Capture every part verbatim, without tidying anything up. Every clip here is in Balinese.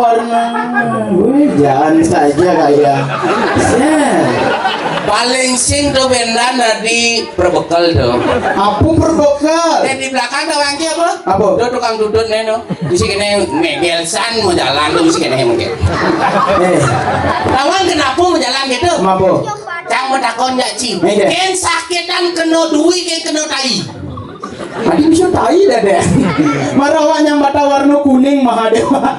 Warna. Wih, jangan saja kaya. Set. Paling sing to bendan dadi perbekel to. Apa perbekel? Eh, di belakang to, Wangki apa? Apa? To tukang dudut né to. Mesti kéné megelsan mau jalan to, mesti kéné mungkin. Eh. Lawan kenapa mau jalan gitu? Kenapa? Cang mau takon jak, Ci. Iya. Kén sakitan kena dui, kén kena tai? Adi bisa tai dah deh. Marawa nyambata warna kuning, Mahadewa.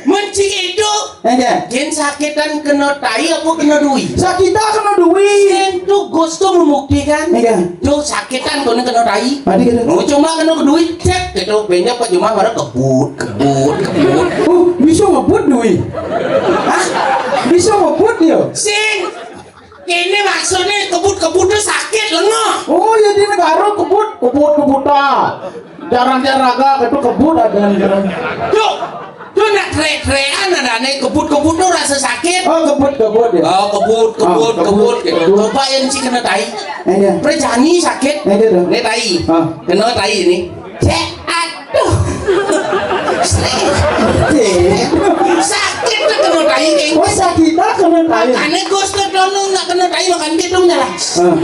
Mun cik itu, Iya. Kén sakitan kena tai apa kena dui? Sakita kena dui. Kén to Gus to membuktikan. Iya. To sakitan kena kena tai. Adi gitu. Oh, cuma kena dui, cek gitu. Benya apa cuma marah kebut, kebut, kebut. Oh, bisa ngebut dui? Hah? Bisa ngebut dia? Sing. Ini maksudnya kebut-kebut to sakit lengoh. Oh, ya di negara kebut, kebut-kebut ah. Jarang-jarang agak itu kebut ada. Tuh, tuh nak trek-trekan ada nih kebut-kebut to rasa sakit. Oh, kebut-kebut ya. Oh, kebut, kebut, Ah, kebut, kebut, gitu. Kebut. Coba yang si kena tai. Iya. Prejani sakit. Iya, tuh. Ini tai. Ah. Kena tai ini. Cek, aduh. Sakit to kena tai, King. Oh, sakit to kena tai. Makanya Gus to dono nak kena tai, makanya dia dong jalan. Ah.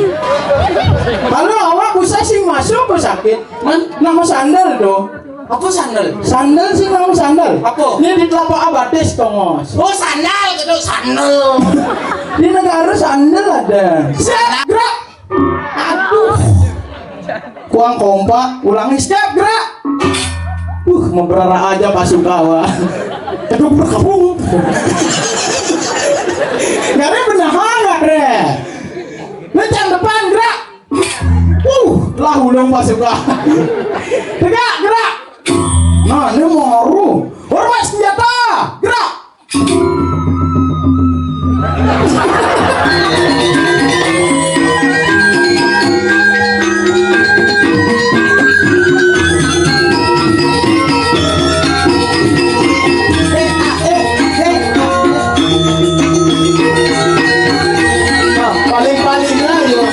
Kalau awak bisa sing masuk ke sakit. Man? Nama sandal to. Apa sandal? Sandal sih nama sandal. Apa? Ini di telapak abatis, tongos. Oh, sandal gitu, sandal. Di negara sandal ada. Siap, gerak. Aduh. Kuang kompak, ulangi step gerak. Uh, memberara aja pasukawa. Aduh, berkabung. Nggak ada benar nggak, Dre. Lencang depan, gerak. Uh, lah ulung pasuka. Tegak, gerak. Nah, ini mau hormat senjata. Gerak. Paling-paling ayo.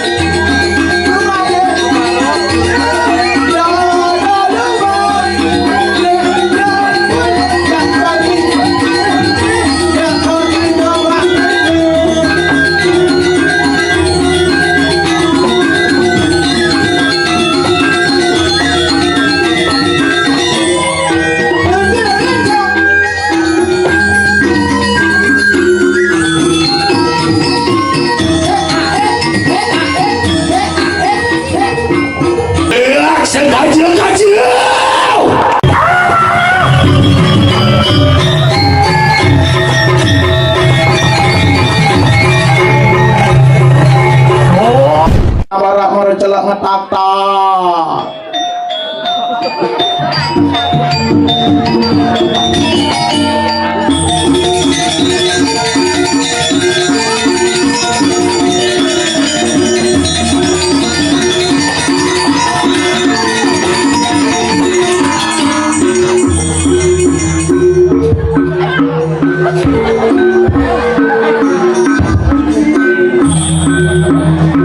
Barak mara celak ngetak-tak.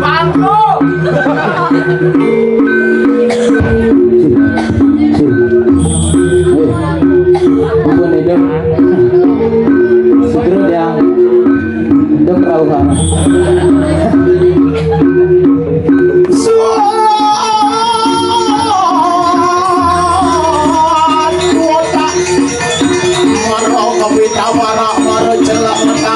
Ampun, hidup. Segera dia. Hidup rauhan. Suat kota. Mara kapita mara, mara celak mara.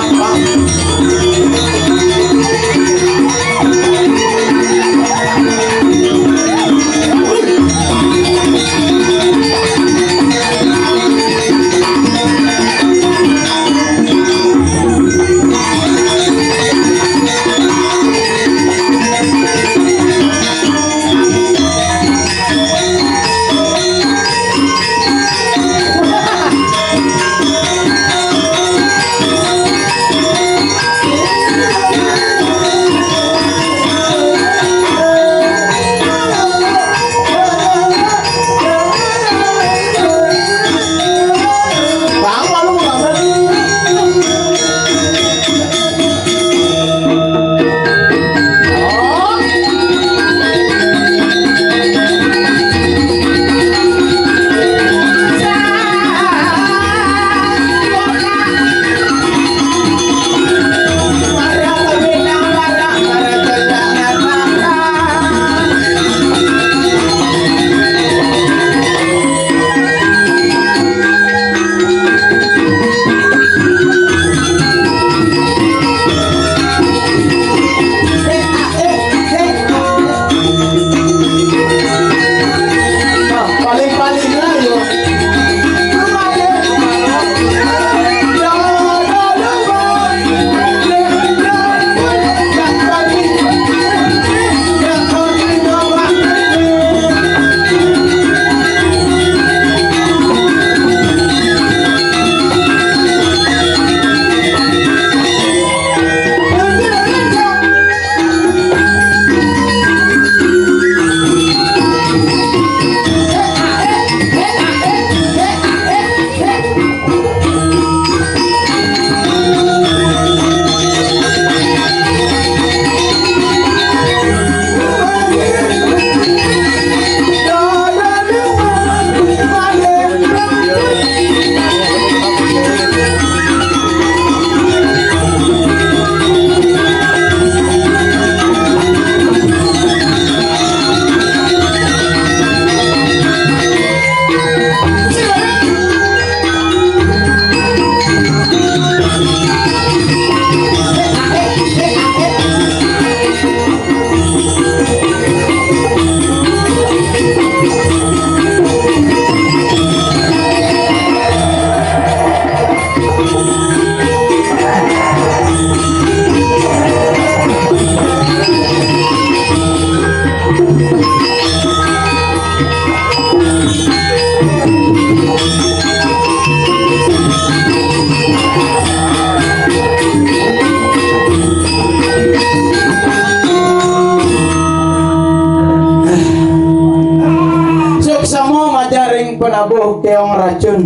Suksma majaring penabuh keong racun.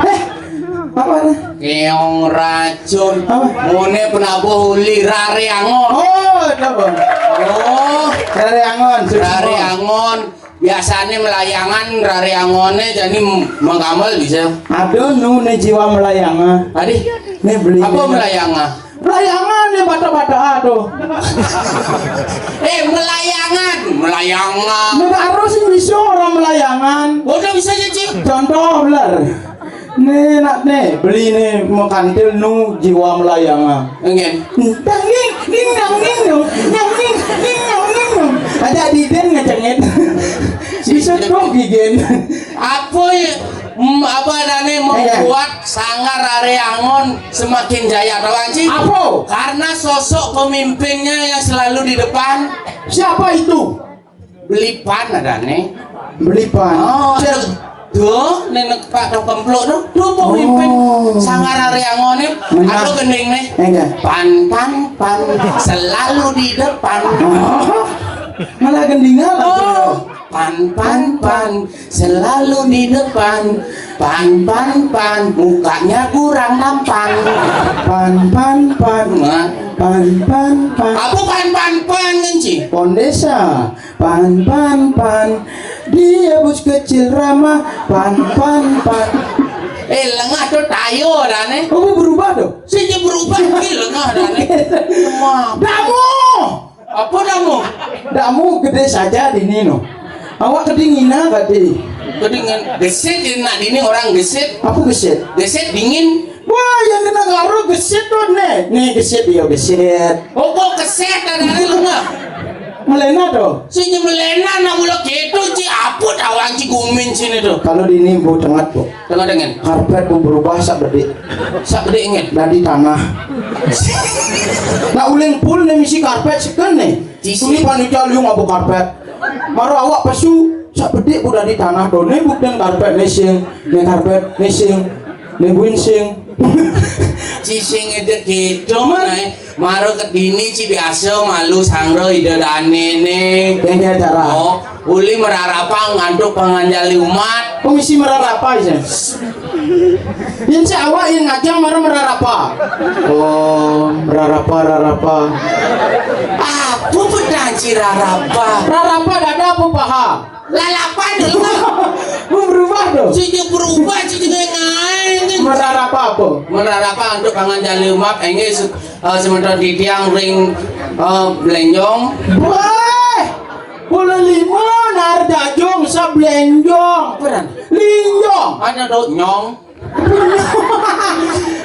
Eh, apa nih? Keong racun. Apa? Mone penabuh uli Rare Angon. Oh, apa? Oh, Rare Angon, suksma. Rare Angon. Biasane melayangan, Rare Angone jani mengkamel bisa. Aduh, nu ne jiwa melayanga. Adi, ne beli apa ne. Melayanga? Melayanga ne bata-bata tuh. Eh, melayangan, melayanga. Ne harus bisa orang melayangan. Udah bisa ya, Cik. Contoh belar. Nih, nak nih, beli nih mau kantil nu jiwa melayanga. Enggak. Dang ding, ding dang ding dong, dang ding, ding dang ding dong. Ada di den ngecengit. Bisa tuh gigen. Apa ya? Hmm, apa adanya membuat Sanggar Rare Angon semakin jaya, tahu, Anji? Apa? Karena sosok pemimpinnya yang selalu di depan. Siapa itu? Beli pan ada nih. Beli pan. Oh, tuh, nenek Pak Tok Kempluk tuh, tuh pemimpin Sanggar Rare Angon nih. Benar. Aduh, gending nih. Enggak. Pan, pan, pan, selalu di depan. Oh, malah gendingan. Oh, pan, pan, pan, selalu di depan. Pan, pan, pan, mukanya kurang tampan. Pan, pan, pan. Nah. Pan, pan, pan. Apa pan, pan, pan, ngenci? Pondesa. Pan, pan, pan. Dia bos kecil ramah. Pan, pan, pan. Eh, lengah tuh tayo dah nih. Oh, berubah tuh. Sih, dia berubah, ini lengah dah nih. Wah. Damu. Apa damu? Damu gede saja di Nino. Awak kedinginan tadi. Kedinginan. Gesit, nak ini orang gesit. Apa gesit? Gesit dingin. Wah, yang kena ngaruh gesit tuh nih. Nih gesit, ya gesit. Oh, kok keset ada lu nggak? Melena tuh. Sini melena, nak mula gitu, Ci, apa tawang Ci gumin sini tuh? Kalau di ini bu tengah tuh. Tengah dengan. Karpet bu berubah sak bedik. Sak bedik inget. Dari tanah. Nak uling pul nih misi karpet seken nih. Sini panitia liu ngabuk karpet. Maro awak pesu, sak bedik bu dari tanah tuh. Nih buk dan karpet nih sing, nih karpet nih sing, nih buin sing. Cising itu gitu, mana? Maro kedini ci biasa malu sangro ida dane ne. Kaya cara. Oh, uli merarapa ngantuk panganjali umat. Komisi merarapa ya. Yang si awak yang ngajang maro merarapa. Oh, merarapa, rarapa. Apa pedanci rarapa? Rarapa dada apa paha? Lalapan dulu. Mau berubah tuh. Sini berubah, sini ngain. Merarapa apa? Merarapa untuk panganjali umat, enggak se- Eh, sementara di tiang ring, eh, blenjong. Wah, pula lima nar jajong sablenjong. Peran. Linjong. Ada do nyong.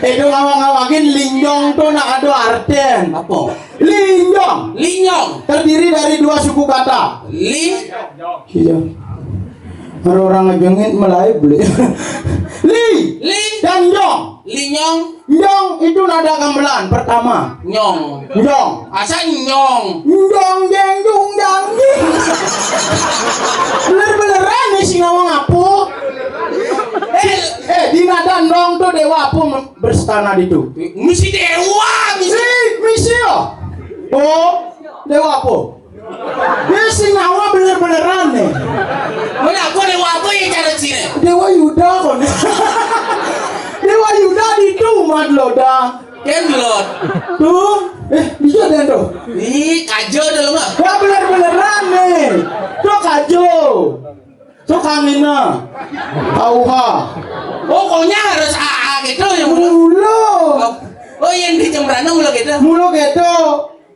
Itu ngawang-ngawangin linjong tuh nak ada arten. Apa? Linjong. Linjong. Terdiri dari dua suku kata. Li. Iya. Kalau orang ngejengit mulai beli. Li. Li. Dan jong. Linyong. Nyong itu nada gamelan pertama. Nyong. Nyong. Asa nyong. Nyong jeng dung jang jing. Bener-beneran nih si ngawang apa? Eh, eh, di nada nyong tuh dewa apa me- berstana di tu? Misi dewa, misi. Eh, misi ya? Oh, dewa apa? Dia si nyawa bener-beneran nih. Mana aku dewa apa ya cara sini? Dewa Yuda kok nih. Dewa Yuda di itu umat lo dah. Kan lot. Tuh, eh, bisa deh tuh. Ih, kajo dulu mah. Wah, bener-beneran nih. Tuh kajo. Tuh kangina. Auha. Oh, pokoknya harus A A gitu ya, Bro. Mulu. Oh, oh, yang di Cembrana mulu gitu. Mulu gitu.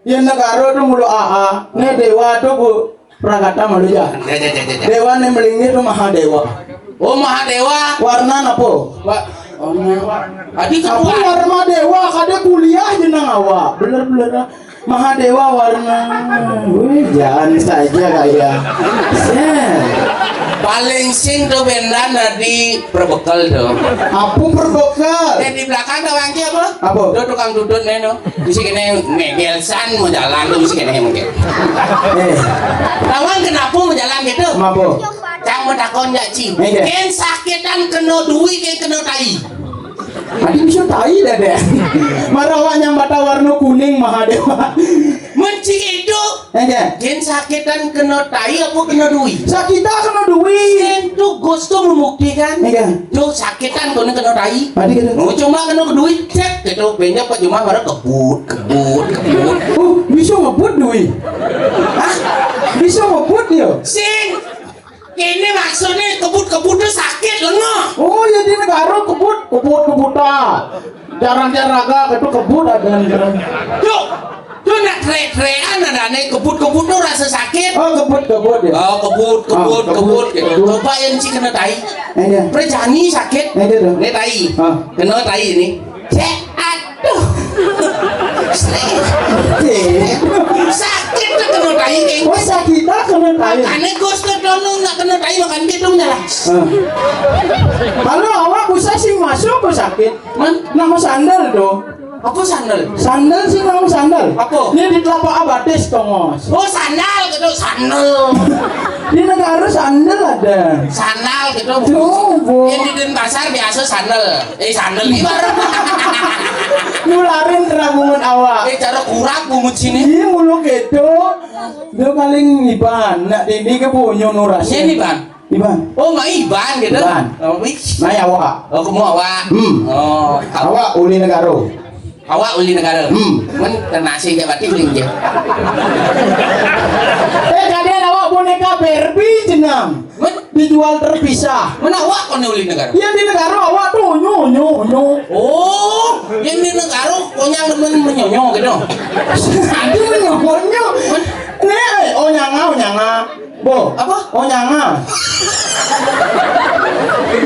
Yang negara tuh mulu A A. Nih dewa tuh bu. Prakata malu ya. Ya, ya, ya, ya, ya. Dewa nih melinggi tuh Mahadewa. Oh, Mahadewa. Warna apa? Wa- oh, Mahadewa. Adi aku ketua. Warna dewa, kada kuliah jenang awak. Bener-bener. Mahadewa warna. Wih, jangan saja kaya. Set. Paling sing to bendan dadi perbekel to. Apa perbekel? Yang di belakang tau angki apa? Apa? To tukang tutut né no. Mesti kéné megelsan mau jalan to mesti kéné mungkin. Eh. Tawang kenapa mau jalan gitu? Kenapa? Cang mau takon jak ci. Iya. Kén sakitan kena dui kén kena tai. Adi bisa tai dah deh. Mara awak nyambata warna kuning Mahadewa. Mesti itu. Iya. Kén sakitan kena tai apa kena dui? Sakitan kena dui. Kén tu Gus tu membuktikan. Iya. Tu sakitan kena kena tai. Adi gitu. Mau cuma kena dui cek gitu. Banyak pak cuma mara kebut kebut kebut. Oh bisa ngebut dui. Hah? Bisa ngebut dia. Sing. Ini maksudnya kebut-kebut tuh sakit lengo. Oh ya di negara kebut kebut kebuta. Jarang-jarang agak itu kebut ada yang jarang. Tuh, tuh nak tre-trean ada nih kebut-kebut tuh rasa sakit. Oh kebut kebut ya. Oh kebut kebut Ah, kebut kebut. Coba yang si kena tai. Iya. Perjani sakit. Iya, tuh. Ini tai. Ah. Kena tai ini. Cek aduh. Sakit tuh kena tai kayak Oh sakit ah kena tai. Makanya Gus tuh dono nggak kena tai makan gitu nyalah. Ah. Kalau awak bisa sih masuk ke sakit. Man? Nama sandal tuh. Apa sandal? Sandal sih nama sandal. Apa? Ini di telapak abatis tongos. Oh sandal gitu sandal. Di negara sandal ada. Sandal gitu. Coba. Yang di Denpasar biasa sandal. Eh sandal di bareng. Nularin terang bungut awak. Eh cara kurap bungut sini. Iya mulu gitu. Dia paling iban. Nak dini ke punyo nuras. Ini bang. Iban. Oh, Mak Iban gitu. Iban. Oh, wih. Nah, ya awak. Oh, kamu awak. Hmm. Oh, awak uli negara. Awak uli negara. Hmm. Men kena si jabati uli je. Eh, kadian awak boneka Barbie jenang. Men dijual terpisah. Men awak kau uli negara. Iya di negara awak tuh nyu nyu nyu. Oh, yang di negara konyang demen menyonyo gitu. Aduh menyonyo. Nih, oh nyanga, oh nyanga. Bo, apa? Oh nyanga.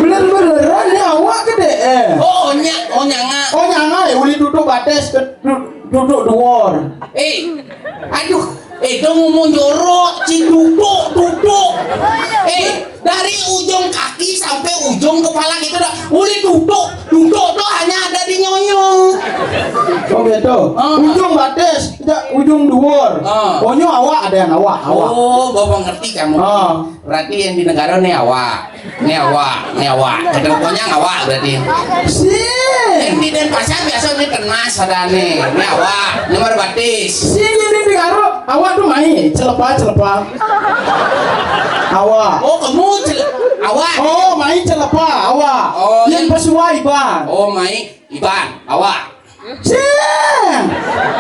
Bener-beneran nih awak gede eh. Oh onya, oh nyanga. Oh nyanga ya uli duduk bates ke du- duduk duor. Eh, aduh, eh dong ngomong jorok, ci duduk duduk. Eh, dari ujung kaki sampai ujung kepala gitu dah. Uli duduk, duduk tuh hanya ada di nyonyo. Oh gitu. Ah. Ujung bates, tidak ujung duor. Ah. Oh nyo awak ada yang awak, awak. Oh, bapak ngerti kamu. Ah. Berarti yang di negara nih awak. Ini awak, ini awak. Kita pokoknya awak berarti. Sing. Yang di Denpasar biasa ini kenas ada nih. Ini awak, ini baru batis. Sing ini di Garut, awak tuh main celepa celepa. Awak. Oh kamu cel awak. Oh main celepa, awak. Oh, yang pesuai ban. Oh main iban, awak. Cing!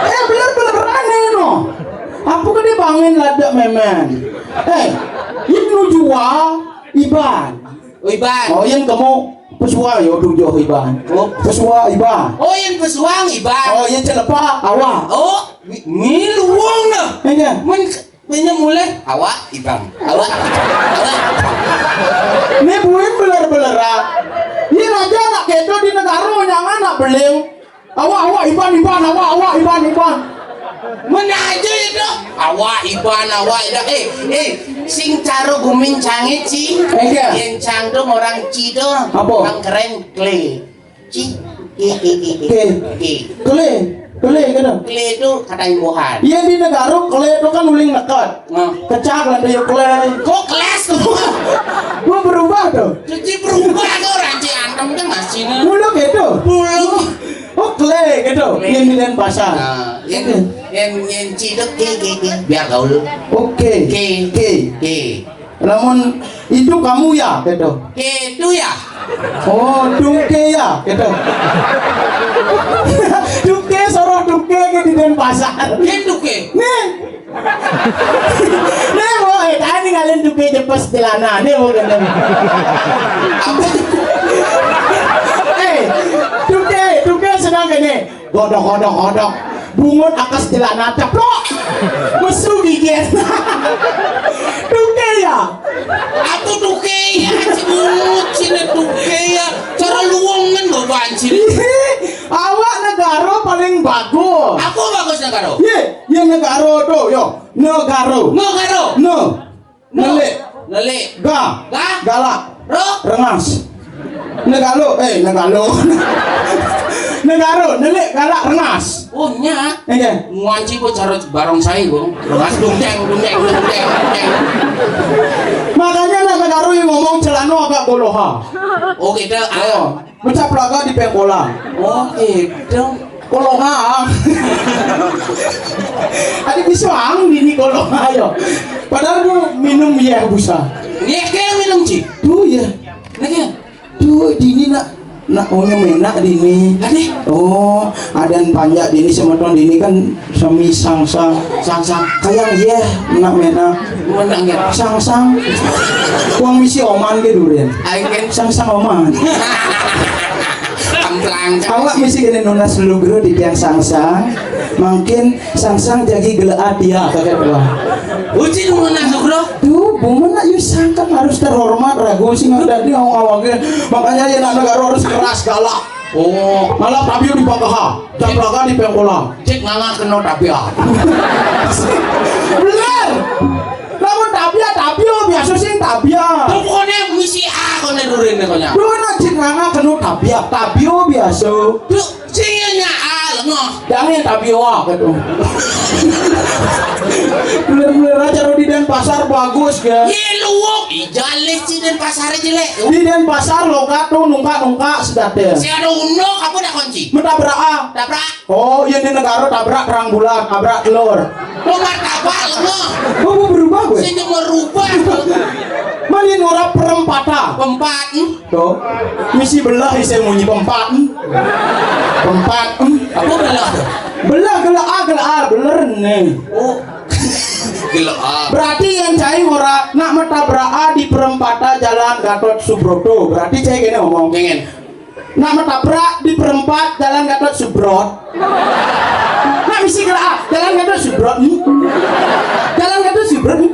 Eh bener-bener berani no. Apa ke dia bangun ladak memen? Eh, ini jual Iban. Oh Iban. Oh yang kamu pesuai yo tujuh Iban. Oh. Pesuai Iban. Oh yang pesuang Iban. Oh yang celepa awak. Oh, ngiluang dah. Iya. Men Pinnya mulai awak Iban, awak Iban, awak. Ini buin beler-beler ah. Ini raja nak kedo di negara nyang anak beling. Awak awak Iban Iban awak awak Iban Iban. Mana aja itu? Awak Iban awak Iban. Eh eh sing caro gumin cange ci. Iya. Yang cang tuh orang ci tuh. Apa? Orang keren kle. Ci, ki, ki, ki, ki. Ki. Ki. Kele, kele kena. Kele itu kata imbuhan. Iya di negara kele itu kan uling nekat. Nah. Kecak lah dia kele. Kok kelas tuh? Gua berubah tuh. Cuci berubah tuh ranci antem tuh masih nih. Mulu gitu. Mulu. Oh kele gitu. Kele. Yang di Denpasar. Nah, yang yang yang ci itu ki ki ki biar gaul. Oke. Ki. Ki. Ki. Lamun itu kamu ya gitu. Ki itu ya. Oh, dungke ya gitu. Dungke soroh dungke ke di Denpasar. Ki dungke. Nih. Nih mau eh tadi ngalin dungke jepes celana nih mau gitu. Eh, dungke, dungke senang gini. Godok godok godok. Bungut akas celana ceplok. Mesu gigit. Dungke ya. Aku tuke ya, cemut sini tuke ya. Cara luwung kan bawa banci. Awak negara paling bagus. Apa bagus negara? Ye, ye negara tuh yo. Negara. Negara. No. No. Nelik. Nelik. Ga. Ga. Galak. Ro. Rengas. Negalo, eh, negalo. Negaro, nelik, galak, rengas. Oh, nya. Nggih. Nguanci ku cara barongsai, Bung. Rengas, dungdeng, dungdeng, dungdeng, dungdeng. Makanya nak negaro yang ngomong celano agak goloha. Oh, gitu. Ah. Oh, mecap laga di pengkolan. Oh, gitu. Kolonga. Adi bisa ang ini kolonga yo. Padahal ku minum ya busa. Nggih, ke minum, Ci. Tuh ya. Nggih. Tuh dini nak nak punya menak dini. Adi. Oh, adan panjak dini semeton dini kan sami sang-sang. Sang-sang. Kayak iya nak menak. Menak nggih. Sang-sang. Uang misi oman ke durian. Aing kan sang-sang oman. Amplang. Awak misi kena nunas lugro di tiang sang-sang. Mungkin sang-sang jadi gele atia kakek tua. Uci nunas lugro. Tuh, bumen nak yusang kan harus terhormat ragu sih nggak tadi awak awaknya. Makanya ya nak negara harus keras galak. Oh, malah tapi di pakaha, japlakan di pengkola. Cek nganga kena tapi ah. Bener. Lamun tabia, tabio biasa sing tabia. Tuh pokoknya misi A kone durin nih konyang. Dua nak cik nganga kenu tabia, tabio biasa. Tuh singnya A lengoh. Jangan tabio ah gitu. Bener-bener aja di Denpasar bagus ya. Ye luwuk, ijalis di Denpasar aja le. Di Denpasar logat tuh nungka-nungka sedate. Si ada undok apa dah kunci? Mentabrak ah. Tabrak. Oh, iya di negara tabrak terang bulan, tabrak telur. Lo martabak lo. Oh, mau berubah gue. Saya mau rubah. Mani nora perempata. Empat. Hmm? Tuh. Misi belah saya munyi pempat. Hmm? Pempat. Hmm? Apa belah? Belah gela A, gela A, bener nih. Oh. Gela A. Berarti yang cai ora nak metabrak A di perempatan Jalan Gatot Subroto. Berarti cai gini ngomong. Pengen. Nak metabrak di perempat Jalan Gatot Subroto. Nak misi gerak Jalan Gatot Subroto nih. Jalan Gatot Subroto nih.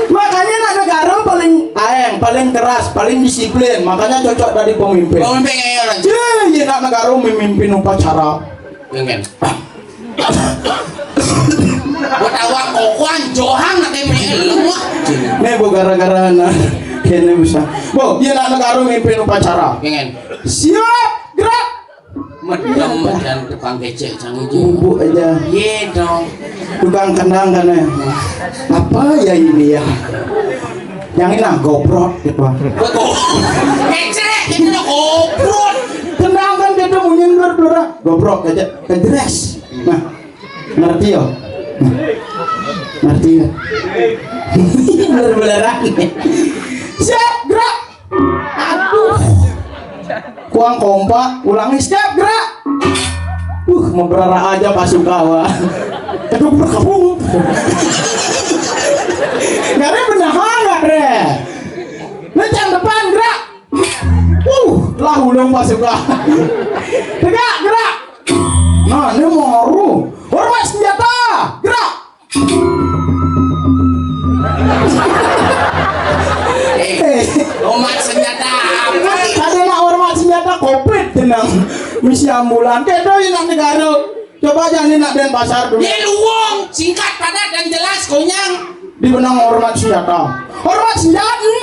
Makanya nak negara paling aeng, paling keras, paling disiplin. Makanya cocok dari pemimpin. Pemimpin ya, Ran. Iya, iya, nak negara memimpin upacara. Pengen. Gua tawa kokoan johang nak kene lemah. Nih bu gara-gara anak kene bisa. Bu, dia nak negara mimpin upacara. Pengen. Siap, gerak. Medem dan tukang kecek sang ijo. Bubuk aja. Iya dong. Tukang kendang kan ya. Apa ya ini ya? Yang ini lah goprot gitu. Betul. Kecek itu lah goprot. Kendang kan dia tuh bunyi blur blur. Goprot aja. Kedres. Nah, ngerti ya? Nah, ngerti ya? Bener-beneran. Siap, gerak. Aduh. Kuang kompak, ulangi siap, gerak. Uh, mau berara aja pasukawa. Aduh, berkepung. Gak ada bener hangat, Re. Lencang depan, gerak. Uh, lah ulung pasuka. Tegak, gerak. Nah, ini mau hormat senjata. Gerak. Eh, hormat senjata apa? Ada nak hormat senjata covid tenang. Misi ambulan. Kita ini negara. Coba aja ini nak Denpasar dulu. Dia luwung, singkat, padat, dan jelas, konyang. Di benang hormat senjata. Hormat senjata.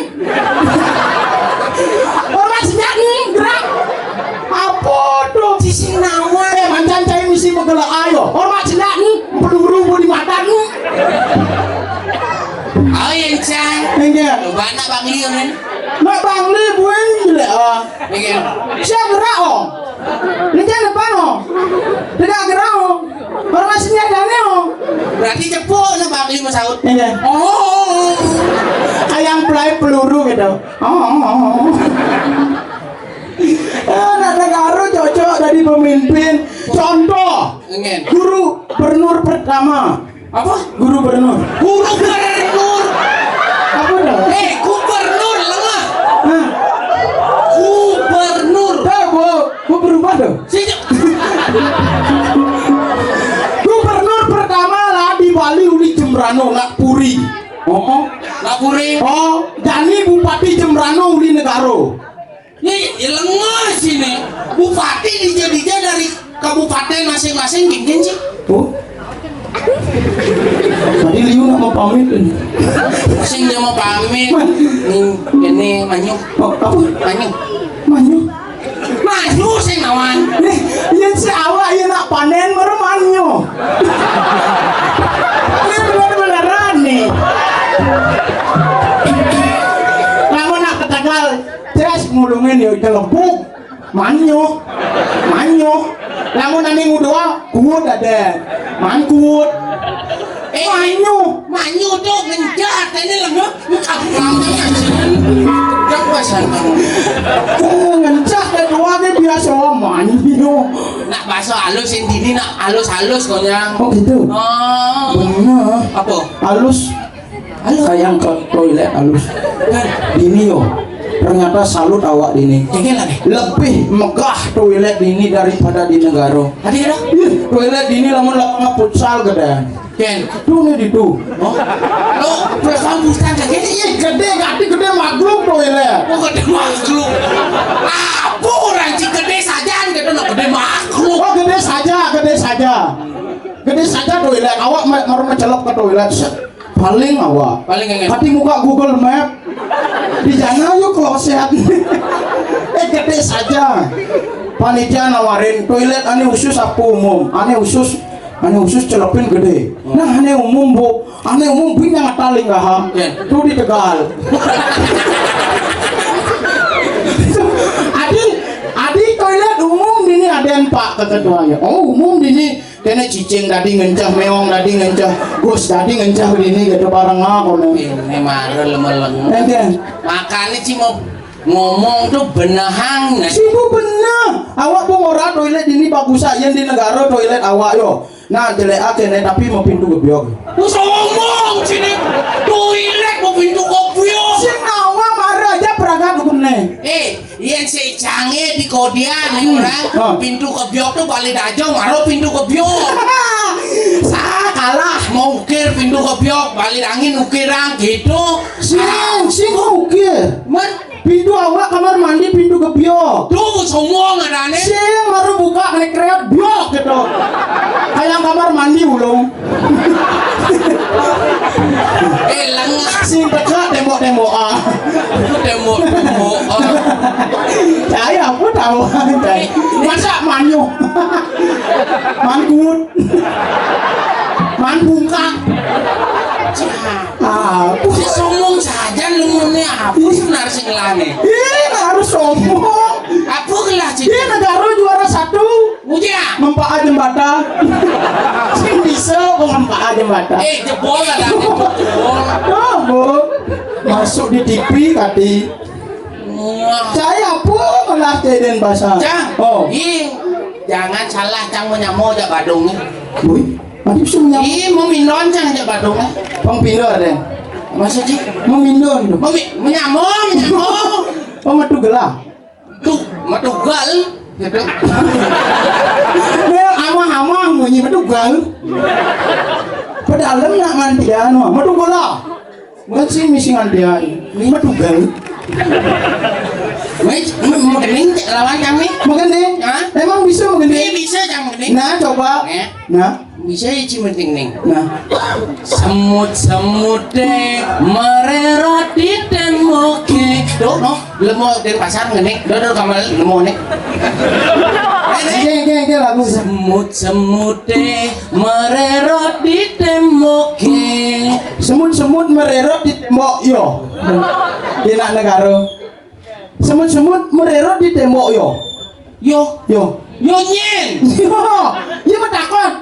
Hormat senjata, gerak. Apa tuh? Sisi nawa. Eh, mancan cai misi begela ayo. Hormat senjata, peluru mau di mata. Oh, yang cang. Enggak. Coba anak Bangli, kan? Nak Bangli, buin, jelek, ah. Iya. Siap gerak, oh. Ini depan, oh. Tidak gerak, oh. Orang masih ada nih, oh. Berarti cepuk, nak Bangli mau saut. Iya. Oh. Kayak pelai peluru gitu. Oh. Eh, nak negara cocok dari pemimpin. Contoh, Engen. Guru Bernur pertama. Apa? Guru Bernur. Guru Bernur. Apa dah? Eh, gubernur lemah. Hah? Gubernur. Dah, bu, bu berubah dong. Sejak Gubernur pertama lah di Bali uli Jembrano nak Puri. Oh, oh. Nak Puri. Oh, Dani Bupati Jembrano uli Negaro. Ini ya lengah sini. Bupati dija-dija dari kabupaten masing-masing gini sih. Oh. Tadi liu nak mau pamit ini. Sing dia mau pamit. Ning, ini manyu. Oh, apa? Manyu. Manyu. Manyu sing nawan. Nih, iya si awak iya nak panen baru manyu. Ini bener-beneran nih. Lamun nak ketegal, jelas ngulungin ya gelebuk. Manyu. Manyu. Lamun ane ngudoa, kuut ada. Man kuut. Eh, manyu. Manyu tuh ngencah, ini lembut. Lu kamu lama kan sih? Gak pasal kamu. Oh, ngencah dan dua dia biasa manyu. Nak bahasa halus yang dini nak halus-halus konyang. Oh gitu. Oh. Bener. Apa? Halus. Halus. Kayak ke toilet halus. Kan? Dini yo. Ternyata salut awak dini. Jengkel lagi. Lebih megah toilet dini daripada di negara. Tadi ada? Ih, toilet dini lamun lapangan futsal gede. Ken. Tuh nih di tuh. Oh. Lo terus kamu bukan kayak gini. Iya gede, tapi gede makhluk toilet. Oh, gede makhluk. Apa orang sih gede saja gitu, no, gede makhluk. Oh, gede saja, gede saja. Gede saja toilet. Awak me- baru mencelok ke toilet. Set. Paling awak. Paling enggak. Tapi muka Google Map. Di sana yuk kloset. Eh, gede saja. Panitia nawarin toilet ane khusus apa umum? Ane khusus, ane khusus celupin gede. Nah, ane umum, Bu. Ane umum bing yang taling ha. Ya. Tuh di Tegal. Adi, adi toilet umum ini ada empat ke ketuanya. Oh, umum ini kena cicing tadi ngencah, meong tadi ngencah, gus tadi ngencah ini gitu bareng aku nih. Ini marah lemeleng. Enten. Makanya sih mau ngomong tuh benehang nih. Sih bu bener. Awak bu ngora toilet ini bagus aja di negara toilet awak yo. Nah, jelek aja nih, tapi mau pintu gebyok. Wis ngomong sini. Toilet mau pintu gebyok. Sing awak marah aja peragat dukun nih. Eh, yen sik jange di kodian nih orang, pintu kebyok tuh balik aja maro pintu kebyok. Sa kalah mau ukir pintu kebyok, balik angin ukirang gitu. Sing, sing ukir. Men, pintu awak kamar mandi pintu kebyok. Tuh semua ngadane. Sing baru buka kena kreot byok gitu. Kayak kamar mandi ulung. Eh, lengah. Sing teka tembok-tembok ah. Tembok-tembok ah. Saya apa tahu. Masa manyu. Mangkut. Man bungkak. Ah, aku sih sombong saja lu ini apa sih narsing lane? Ih, harus sombong. Apa gelah sih? Dia negara juara satu. Uja. Mempak aja jembatan. Sing bisa kok mempak aja jembatan. Eh, jebol ada jebol. Tuh, Bu. Masuk di T V tadi. Wah. Saya apa malah jadi bahasa? Cang. Oh. Ih, jangan salah Cang menyamo aja Badung. Wih, nanti bisa menyamo. Ih, mau mindon Cang aja Badung. Pang pindon deh. Masa sih? Mau mindon. Mau mi- menyamo, menyamo. Oh, metu gelah. Tuh, metu gal. Gitu. Dia amang-amang bunyi metu gal. Padahal nak mandian, wah, metu gelah. Bukan sih misi ngandian. Ini metu gal. Wis, m- mending lawan kami. Mending? Hah? Emang bisa mending? Iya, bisa, Cang, mending. Nah, coba. Nih. Nah. Bisa ya, Ci, mending nih. Nah. Semut-semut deh mererot di tembok. Tuh, no. Lemo dari pasar ngene. Dodol kamar lemo nih. Oke, oke, oke, lagu. Semut-semut deh mererot di tembok. Semut-semut mererot di tembok yo. Di nak negara. Semut-semut mererot di tembok yo. Yo. Yo. Yo nyen. Yo. Yo metakon.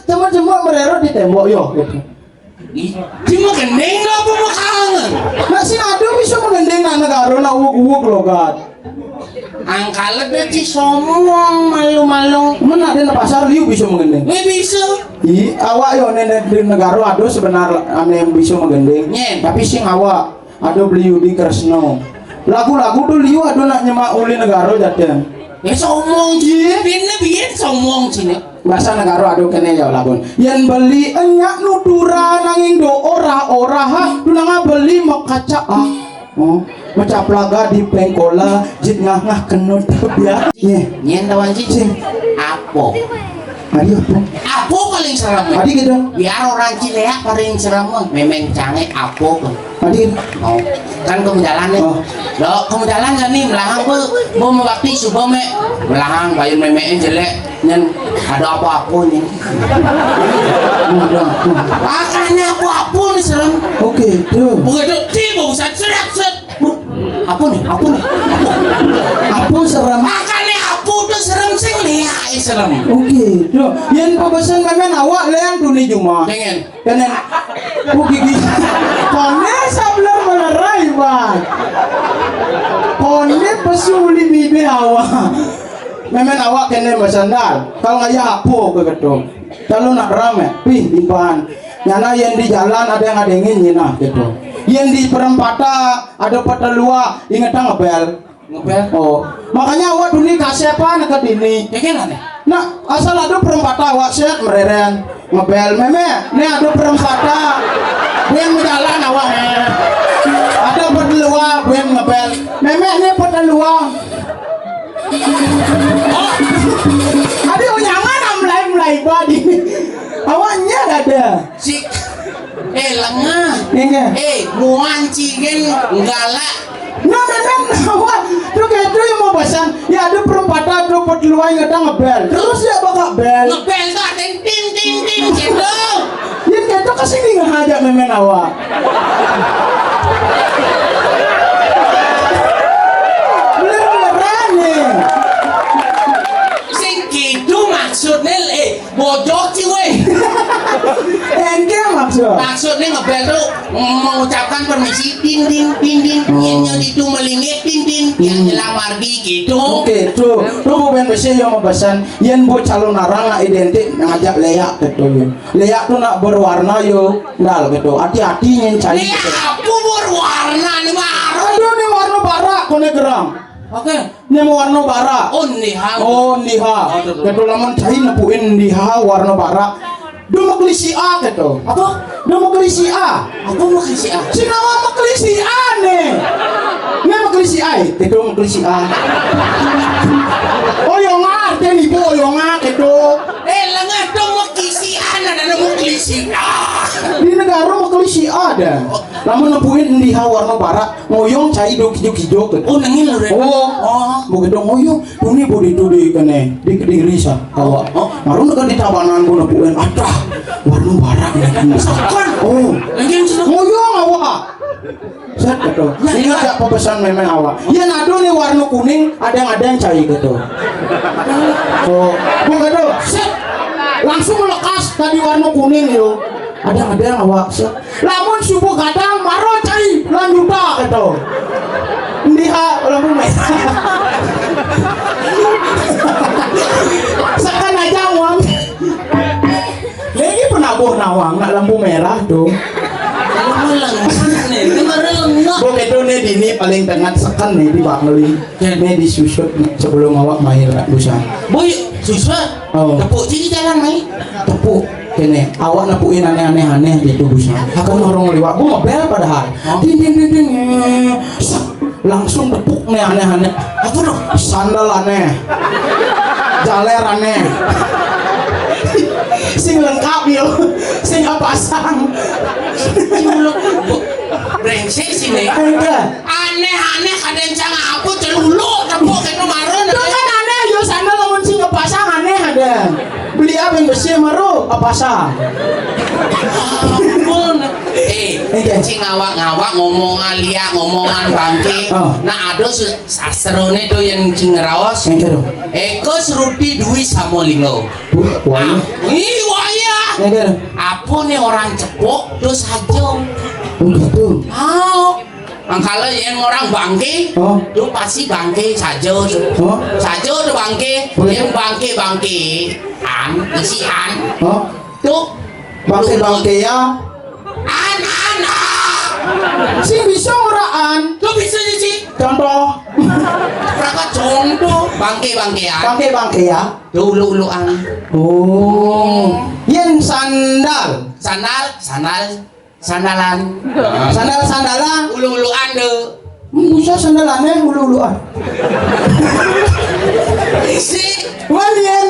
Semut-semut mererot di tembok yo. Ih, cuma gendeng lah apa mau kangen? Nah, sing ada bisa menggendeng anak karo nak uwuk-uwuk logat. Angkal deh ci sombong malu-malu. Men ada di pasar liu bisa menggendeng. Nggak bisa. Ih, awak yo nenek di negara ada sebenar ane yang bisa menggendeng. Nyen. Tapi sing awak ada beli Yudi Kresno. Lagu-lagu tuh liu ada nak nyemak uli negara jateng. Ya sombong ci. Bina biyen sombong ci nek. Bahasa negara aduh kene ya lagun. Yen beli enyak nuturan nanging do ora ora ha tunanga beli mekaca ah. Oh, mecaplaga di pengkola jit ngah-ngah kenut ya. Nih, nyen tawan ci. Cing. Apa? Adi apa? Apa paling serem? Adi gitu. Biar orang Ciléak paling serem, mémén cangé apa. Adi gitu. Oh, kan kamu jalan nih. Oh. Lo kamu jalan nggak nih, melahang bu, bu mabakti suba mé. Melahang, bayun mémén jelék. Nyén ada apa-apa nih. Makanya apa-apa nih serem. Oke, tuh. Begitu tiba, buset, seret, seret. Apa nih? Apa nih? Apa serem? Makanya apa tuh serem, sing léak, eh, serem. Oke, tuh. Yén pabesen mémén awak léang tuh nih jumah. Pengen. Pengen. Oh, gigi. Koné sablon melerai, Bang. Koné pesu uli bibir awak. Mémén awak kéné basandal. Kalau ngayah apa ké kéto. Kalau nak ramé, pih, impan. Nyana yén di jalan ada yang ngadéngin nyinah kéto. Yén di perempatan ada petelua, ingetang ngebel. Ngebel. Oh, makanya awak duni kasépan ké dini. Kéngkén ané. Nah, asal ada perempatan awak sét merereng. Ngebel, mémé, né ada perempatan. Buin majalan awak, eh. Ada petelua, buin ngebel. Mémé, né petelua. Oh. Ada unyangan, ah, mulai, mulai badi. Awaknya ada. Si, eh, lengah. Iya. Eh, muan cigén galak. Nah, mémén awak. Tuh kayak tuh yang mau basang. Ya, ada perempatan tuh, petelua yang ada ngebel. Terus ya bakal bel. Ngebel tuh ada yang ting, ting, ting gitu. Ya, kayak tuh kasih ngajak mémén awak. Bener-beneran nih. Sing gitu maksudnya, eh, bojok sih, weh. Engké maksud. Maksudnya ngebel tuh mengucapkan permisi, ding, ding, ding, ding. Oh. Yén nyén itu melingit, ding, ding, yang Hmm. jelang margi gitu. Oke, tuh. Tuh, Bu Ben Besi yang mau pesan. Yén bu calon arang nak identik ngajak léak gitu, ya. Léak tuh nak berwarna, yo. Ndal gitu. Hati-hati nyén cari. Léak gitu. Apa berwarna nih, Mar? Aduh, nih warna barak, koné gerang. Oke. Né warna barak. Oh, ndiha. Oh, ndiha. Oh, tuh, tuh. Kéto lamun cai nepuin ndiha warna barak. Duh, maklisi A kéto. Apa? Duh, maklisi A. Apa maklisi A? Sing awak maklisi A né. Né maklisi A, kéto maklisi A. Oyongan, artiné ibu oyongan kéto. Eh, lengah dong maklisi A, nah, nah, maklisi A. Di negara maklisi A dah. Lamun nepuin ndiha warna barak, ngoyong cai do kijo-kijo kéto. Oh, nengil lho, Rén. Oh. Oh. Begitu ngoyong, tuni budi tu di kéné, di Kediri sa, awak. Oh. Marun ka di Tabanan guna puen, adah, warna barak nih kan misalkan. Oh. Nengil sudah. Ngoyong awak. Sét kéto. Ya, ini ya. Ada pesan mémé awak. Ya, nado nih warna kuning, ada yang, ada yang cai kéto. Oh, gua kéto, sét. Langsung lekas tadi warna kuning yo. Ada, ada yang awak, sét. Lamun subuh gadang, maro cai, lanjuta, kéto. Ndiha, lampu merah. Sekan aja, Wang. Lagi penabuh nawang, nak lampu merah tuh. Lama lengah nih, kemarin lengah. Bo, kéto nih, dini paling tengah sekan nih di Bangli. Ya. Nih disusut nih, sebelum awak main, Kak Busa. Boy, susut. Oh. Tepuk sini jalan, Mai. Tepuk. Kéné, awak nepuin anéh-anéh, anéh gitu, Gus. Aku orang liwat, gua ngebel padahal. Hah? Ding, ding, ding, ding. Sak. Langsung tepuk nih anéh-anéh. Apa tuh? Sandal anéh. Jaler anéh. Sing lengkap yo. Sing apasang. Brengsek sini. Enggak. Anéh-anéh, kadén cang apa celuluk tepuk kéto marun. Itu kan anéh, yo, sana lamun sing ngepasang anéh ada. Beli apa yang besi maru, ngepasang. Ampun. Eh, iya. Cing ngawak-ngawak ngomongan liak, ngomongan bangké. Oh. Nah, ada su-, sastrané tuh yang cing ngeraos. Yang gitu. Eko Sruti Dwi Samo Linggo. Wah, wah. Ah, ih, wah, iya. Yang gitu. Apa nih orang cepok, terus aja. Oh, gitu. Ah. Mangkala yén orang bangké, oh, tuh pasti bangké saja tuh. Oh. Saja tuh bangké, begitu. Yén bangké, bangké. An, isi an. Oh. Tuh. Bangké, bangké ya. An, an, an. Sing bisa ora an? Tuh bisa sih. Contoh. Berapa contoh? Bangké, bangké ya. Bangké, bangké ya. Tuh ulu-ulu an. Oh. Yén sandal. Sandal, sandal. Sandalan. Sandal-sandalan. Ulu-uluan deh. Bisa sandalané ulu-uluan. Isi. Wan yén.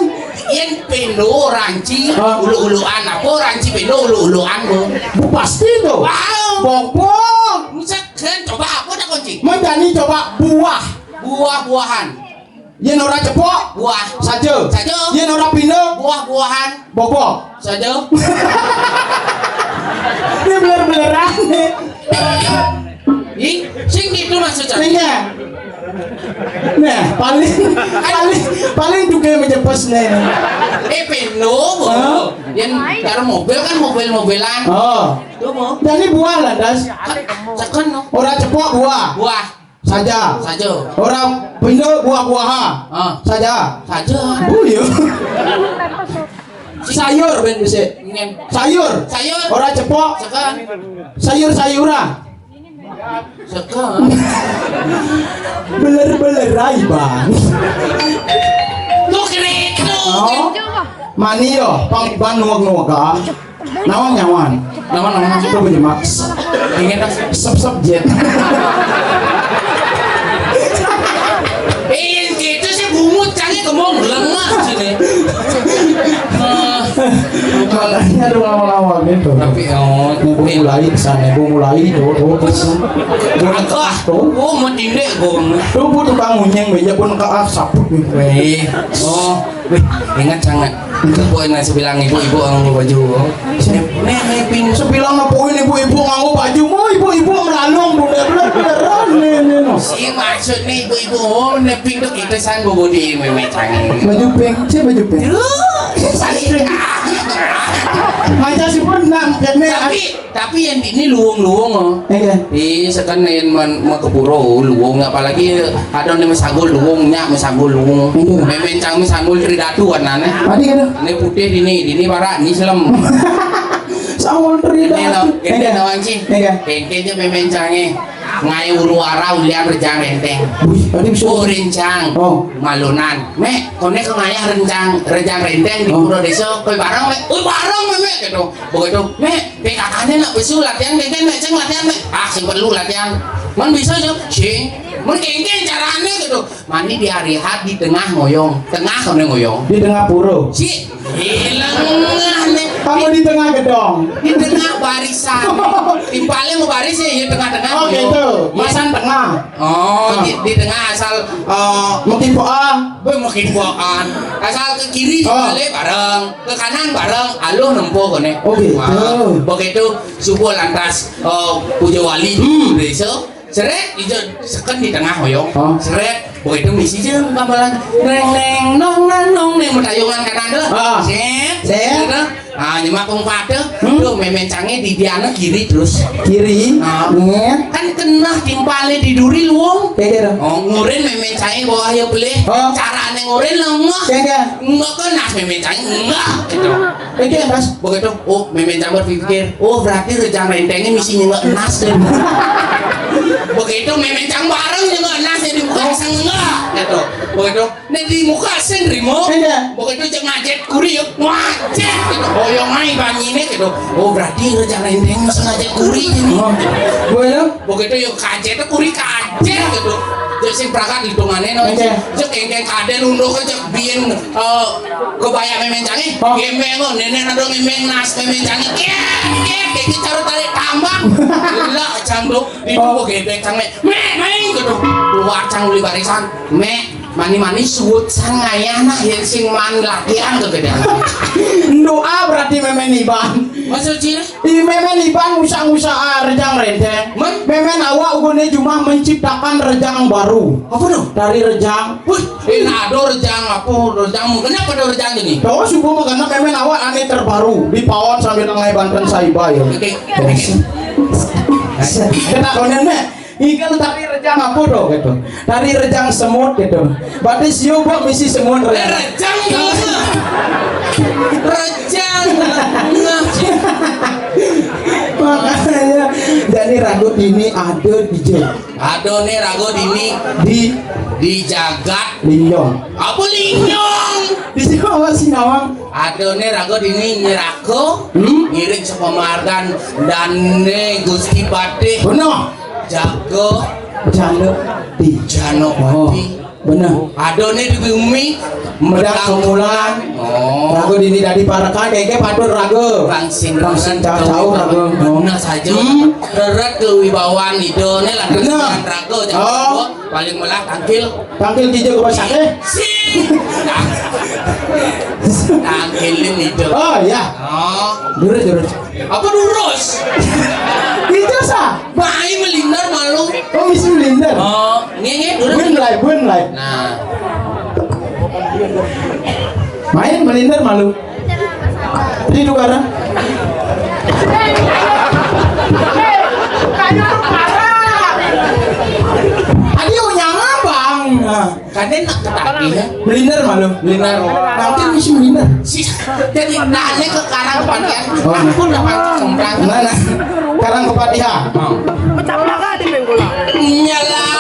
Yén pindho Anci, ah, ulu-uluan apa orang Anci peno ulu-uluan, Bu? Bu, pasti to. Wow. Bong-bong. Misalkan coba apa dah kunci? Menjadi coba buah. Buah-buahan. Yén ora cepok, buah saja. Saja. Yén ora pindho, buah-buahan. Bobok. Saja. Ini beler-beleran nih. Ih, sing gitu maksudnya. Sing ya? Nah, paling paling paling juga menjepes nih. Eh, peno, Bu. Hah? Yang karo mobil kan mobil-mobilan. Oh. Tuh, Bu. Jadi buah lah, Das. Tekan, no. Ora cepok buah. Buah. Saja. Saja. Ora pindho buah-buahan. Ah. Saja. Saja. Oh iya. Sayur ben bisa. Ngen. Sayur. Sayur. Ora cepok. Sekan. Sayur-sayuran. Sekan. Beler-beler rai, Bang. Tuh kira itu. Oh. Mani yo, pang ban nuwek-nuwek ah. Nawang nyawan. Nawang, nawang. Coba jemak. Ingat ah. Sep-sep jet. Eh, gitu sih bungut cangnya kemong lengah sini. Eh, makanya ada lama-lama gitu. Tapi oh, bu mulai sana, bu mulai tuh, tuh, tuh. Bu nekah tuh. Oh, mau tindek gong. Tuh, bu tukang munyeng, beja pun nekah ah, saput gitu. Eh, oh. Wih, ingat sangat. Itu poin lah sebilang ibu-ibu nganggo baju. Nih, nih, ping. Sebilang apa ini ibu-ibu nganggo baju? Mau ibu-ibu melalung, bunda, bunda, bunda, nih, nih, no. Si maksud nih ibu-ibu, oh, nih ping tuh kita sang bobo di meme canggih. Baju pink, sih baju pink. Duh, sih. Masa sih pun nang, tapi Tapi yang di ini luwung-luwung, oh. Iya. Ih, sekan yang man, mau ke pura, luwung, apalagi ada yang mesagul luwung, nyak mesagul luwung. Iya. Memencang mesagul tridatu warnanya. Tadi ada. Ini putih di ini, di ini barak, ini selem. Sangul tridatu. Ini lo, ini lo, Anci. Iya. Kengkeng aja memencangnya. Ngai uru ara ulian rejang renteng. Wih, tadi bisa. Oh, rencang. Oh. Malunan. Mek, kone ke ngayah rencang, rejang renteng di pura desa. Koi bareng, Mek. Koi bareng, Mek, gitu. Begitu, Mek, P K K-ne nak besu latihan, Kengkeng, Mek, sing latihan, Mek. Ah, sing perlu latihan. Man bisa, Jok? Sing. Man kengkeng carane gitu. Mani di hari Ahad di tengah ngoyong. Tengah kone ngoyong. Di tengah pura. Si, ilengah nih. Apa di tengah gedong? Di tengah barisan. Timpalnya mau baris ya, ya tengah-tengah. Oh, gitu. Masan tengah. Oh, di, di tengah asal, eh, mungkin poa. Be, mungkin poaan. Asal ke kiri balik bareng. Ke kanan bareng, aluh nempuh kene. Oh, gitu. Wah, begitu subuh lantas, eh, puja wali desa. Seret, ijo seken di tengah hoyong. Seret, begitu misi je gamelan. Neng, neng, nong, nang, nong, neng, metayungan kanan dulu. Sip, sip. Nah, nyemak pung pate. Tuh, memencange di diana kiri terus. Kiri. Nah. Kan kena timpale di duri luwung. Kayak gitu. Oh, ngurin memencange bawah ya pelih. Oh. Carane ngurin lemah. Kayak gitu. Enggak kena memencange, enggak. Gitu. Oke, Mas. Begitu, oh, memencang berpikir, oh, berarti rejang rentengnya misi nyenggak emas deh. Begitu memencang bareng nyenggak emas, jadi bukan senggak, gitu. Begitu, nek di muka sing rimo, begitu cek ngajet kuri, yuk, ngajet, gitu. Hoyong ai banyine, gitu. Oh, berarti rejang renteng misi ngajet kuri ini. Begitu, yuk, kajet, kuri kajet, gitu. Jadi sing prakat hitungannya, no. Cek kengkeng kaden, unduk, cek bien, eh, Kebaya memencangnya, gembeng lo, nenek nado gembeng nas memencangnya, kiat, kiat, kayak gitu cara tarik tambang. Lah, cang tuh, di gua gembeng cang, mek, mek, main gitu. Keluar cang uli barisan, mek, mani-mani suut sang ngayah nah, yang sing man latihan tuh gede. Doa berarti memen iban. Maksud ciri? Di memen iban usah-usah rejang renteng. Memen awak ugune cuma menciptakan rejang baru. Apa tuh? Dari rejang. Wih, Eh, nah, ada rejang apa? Rejang, kenapa ada rejang ini? Tahu subuh mah karena memen awak ane terbaru di pawon sambil ngai banten saiba ya. Oke. Kena konen nih. Ikan tari rejang apa tuh gitu? Tari rejang semut gitu. Berarti siu kok misi semut. Eh, rejang. Rejang. Rejang. Nah. Makanya jadi ragu ini ada di Jogja. Adone rago dini di di jagat Linjong. Apa Linjong? Di sini apa sih nawang? Adone rago dini nyerako, hmm? Ngiring sepamargan dane Gusti Patih. Benar. Jago Jano di Jano oh. Patih. Bener. Adone di bumi, medal kemulan. Oh. Raga dini dadi parekan, kengke patut raga. Langsing, langsing cauh raga. Bener saja. Hmm. Reret kewibawan Ida ne lantaran raga. Oh. Paling melah tangkil. Tangkil kija ke pasake. Si. Tangkilin Ida. Oh, ya. Oh. Durus, durus. Apa durus? Itu sah. Bae melindar malu. Oh, misi melindar. Oh, nggih, nggih, durus. Bun lai, bun lai. Nah. Main melindar malu. Jadi tukaran. Tadi unyang abang. Nah. Kadén nak ketapi ya. Melindar malu. Melindar. Nanti misi melindar. Si, jadi nanya ke karang kepandian. Oh, nah. Aku nak pakai semplang. Nah, nah. Karang kepatihan. Oh. Nyala.